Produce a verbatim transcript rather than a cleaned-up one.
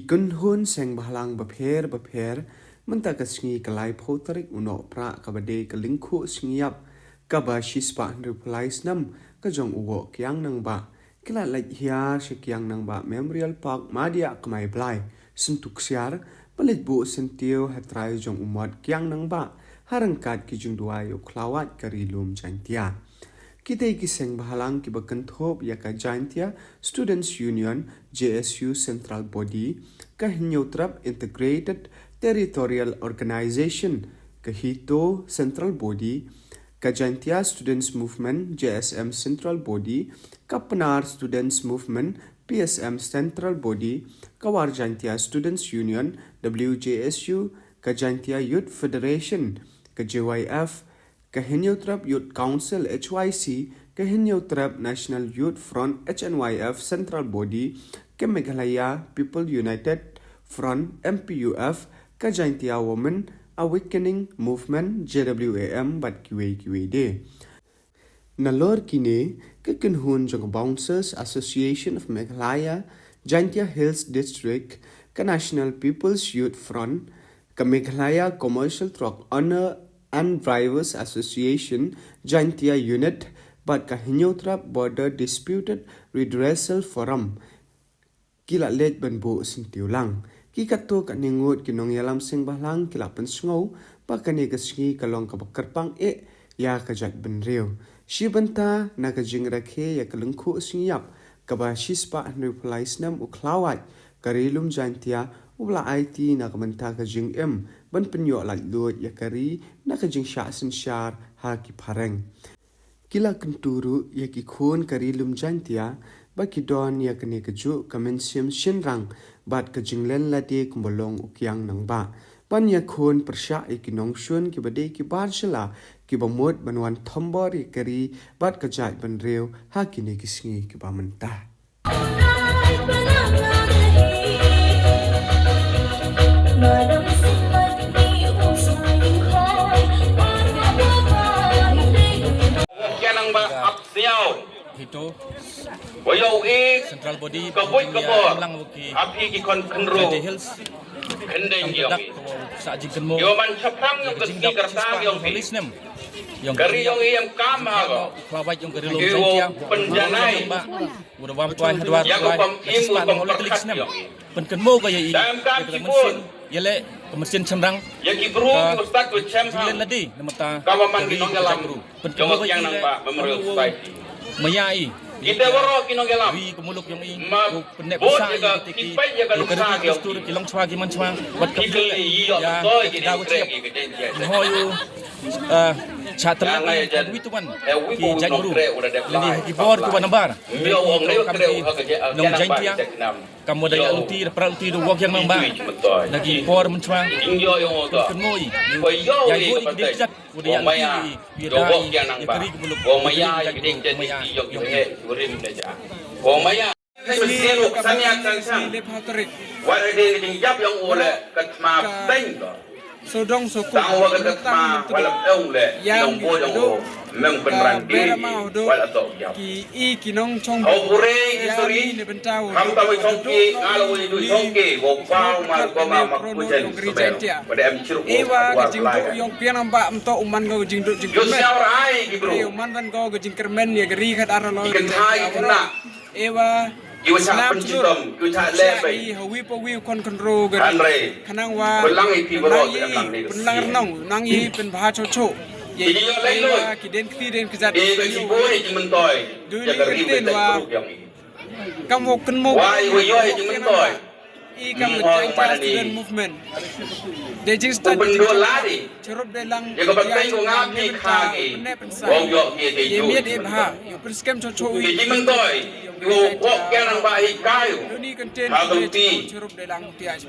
Kynhun seng bhalang bapher bapher mynta ka sngi ka laiphew tarik u Nohprah kaba dei ka lyngkhuh sngi ïap kaba shispah hynriewphew lai snem ka jong u Woh Kiang Nangbah ki la leit hiar sha Kiang Nangbah Memorial Park Madiah Kmai Blai, Syntu Ksiar, ban leit buh syntiew ha trai jong u Mot Kiang Nangbah ha ryngkat ki jingduwai u khlawait ka Ri Lum Jaintia. Kitei ki seng bhalang kiba kynthup ïa ka Jaintia Students Union, J S U Central Body, ka Hynñiewtrep Integrated Territorial Organization, ka HITO Central Body, ka Jaintia Students Movement, J S M Central Body, ka Pnar Students Movement, P S M Central Body, ka War Jaintia Students Union, W J S U, ka Jaintia Youth Federation, ka J Y F, ka Hynñiewtrep Youth Council, H Y C, ka Hynñiewtrep National Youth Front, H N Y F Central Body, ka Meghalaya People United Front, M P U F, ka Jaintia Women Awakening Movement, J W A M, bad kiwei kiwei de. Nalor kine, ka kynhun jong ka Bouncers Association of Meghalaya, Jaintia Hills District, ka National People's Youth Front, ka Meghalaya Commercial Truck Owner and Drivers Association, Jaintia Unit, bad ka Hynñiewtrep Border Disputed Redressal Forum ki la leit ban buh syntiew lang. Ki katto katne ngut ki nongïalam seng bhalang ki la pynsngew ba kane ka sngi ka long kaba kyrpang eh ïa ka jaitbynriew. Shi bynta na ka jingrakhe ïa ka lyngkhuh sngi ïap kaba shispah hynriewphew lai snem u khlawait ka Ri Lum Jaintia, uba la aiti na ka bynta ka jingim ban pynïoh laitluid ïa ka ri na ka jingshah synshar ha ki phareng. Ki la kyntu ruh ïa ki khun ka Ri Lum Jaintia ba ki don ïa kane kajuh ka mynsiem shynrang bad ka jinglen lade kumba long u Kiang Nangbah ban ïakhun pyrshah ïa ki nongshun kiba dei ki bar jylla kiba mut ban wan thombor ïa ka ri bad ka jaitbynriew ha kine ki sngi kiba mynta. Kiang Nangbah ap sñiaw. HITO, wa ïohi, Central Body, ka buit ka bor, ap hi ki khun khynroo. Jaintia Hills, khyndein yong i. Sa jingkynmaw, ïa man shaphrang yong ka sngi kyrtang yong phi. Ka ri yong i em kam ha ko. Khlawait yong ka Ri Lum Jaintia, pynjanai. Uda wam kwai hadwar ïa ka kwai, kwam im, u kwam pyrkhat yong i. Pynkynmaw ka ïa i, ïa ka mynsiem, ïa leh ka mynsiem shynrang. Ïa ki bru ki stad ka chem ha. Jinglen lade na mynta ka wa man ki nongïalam jong ka Kiang Nangbah Memorial Society. Maya i. Kita waroh ki nongïalam. Ri ka muluk yong i. Ma u pynneh bun pisa ïa ka, ki peit ïa ka nuksa ki yong i. Ki long chwa ki man chwa. Wat ka phi ïa ki daw ka chep. Hoi u. Cha tlang ka wi tu wan ki jaitbru. Lane ki bor ki wan nambar. Nong Jaintia. Kam wa da ïa luti, da pra luti, da wok Kiang Nangbah. Na ki por mynchwa. Kynmoi. Ïa i bor ki dei jat, wa da ïa luti, ïa da ïa kari ki muluk. Wa maya ïa ki dei jat, ïa ki rim da ja. Wa maya. Sien u sania kan sang. Wa da dei jing jap yong u le ka thma teng ko. Sodong sokut. Tang wa ka tma wa la ong le ïa nong bo jong u mem pynran dei wa la tok jam. Ki i ki nong chong. Au pure ki sori. Kam ta wa chong ki nga la wa du chong ki wa pa ma ko ma ma ku chen semen. Wa da em chiru. E wa ka jingdu yong Kiang Nangbah mto u man ka jingdu jingkyrmen. Yo siaw rai ki bru. E u man ban ka jingkyrmen ïa ka ri khat ar lo. Ki kynthai ki khynnah. Ewa. Ki wa shah pynchitom, ki wa shah leh pei. Hawi pa wi u khon khynroo ka ri. Hynrei. Khnang wa. Pynlang i phi baroh ki dang nang ni. Pynlang rnong, nang i pynbha choh choh. Ki jingïoh leh loi. Ki den kti den kjat. Ki ba ki bun i jingmyntoi. Dun i kyrteng wa. Kam wa kynmaw. Wa i wa ïoh i jingmyntoi. I kam ka Jaintia Student Movement. Dei jingstad jingstad. Cherup dei lang. Ïa ka ban tei ko nga phi kha ki. Wong ïoh ki dei ju. Ïa miet ïa bha. Ïa pynskhem choh choh. Ki jingmyntoi. Ïa wok Kiang Nangbah hi ka ïa. Duni kynten. Ha dong ti. Cherup dei lang ti ai.